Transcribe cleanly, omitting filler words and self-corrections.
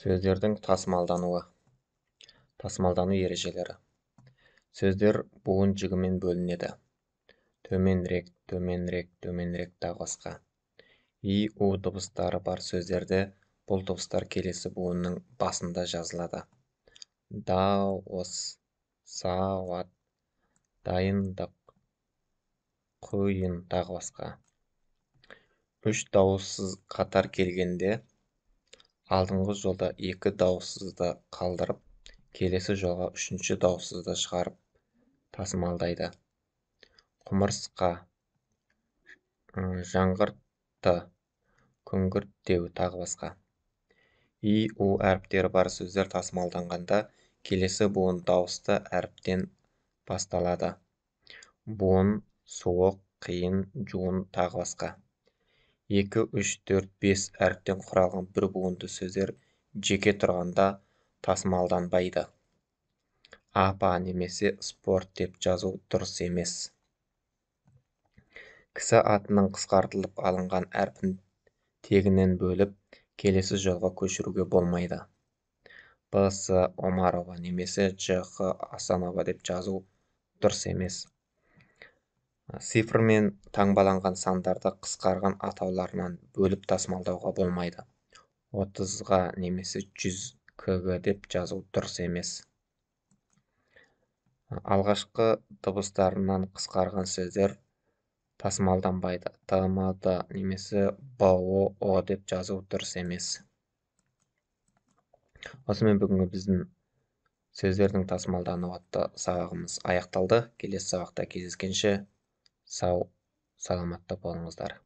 Сөздердің тасымалдануы. Тасымалдану ережелері. Сөздер буын жігімен бөлінеді. Төменірек, төменірек, төменірек тағы басқа. И, У дыбыстары бар сөздерде бұл дыбыстар келесі буынның басында жазылады. Дауыс, сауат, дайындық, құйын тағы басқа. Үш дауыссыз қатар келгенде алдыңғы жолда екі дауыссызды қалдырып, келесі жолға үшінші дауыссызды шығарып тасымалдайды. Құмырсқа, жаңғыртты, күңгірттеу тағы басқа. И, У әріптері бар сөздер тасымалданғанда келесі буын дауысты әріптен басталады. Буын, суық, қиын, жуын тағы басқа. 2, 3, 4, 5 әріптен құралған бір буынды сөздер жеке тұрғанда тасымалданбайды. Апа немесе спорт деп жазу дұрыс емес. Кісі атының қысқартылып алынған әрпін тегінен бөліп, келесі жолға көшіруге болмайды. Б. С. Омарова немесе Ж. Х. Асанова деп жазу дұрыс емес. Цифрмен таңбаланған сандарды қысқарған атауларынан бөліп тасымалдауға болмайды. 30-ға немесе 100 кг деп жазу дұрыс емес. Алғашқы дыбыстарынан қысқарған сөздер тасымалданбайды. Т, М, Д немесе Б, О, О деп жазу дұрыс емес. Осымен бүгінгі біздің сөздердің тасымалдануы атты сабағымыз аяқталды. Келесі сабақта кездескенше сау, саламатта болыңыздар.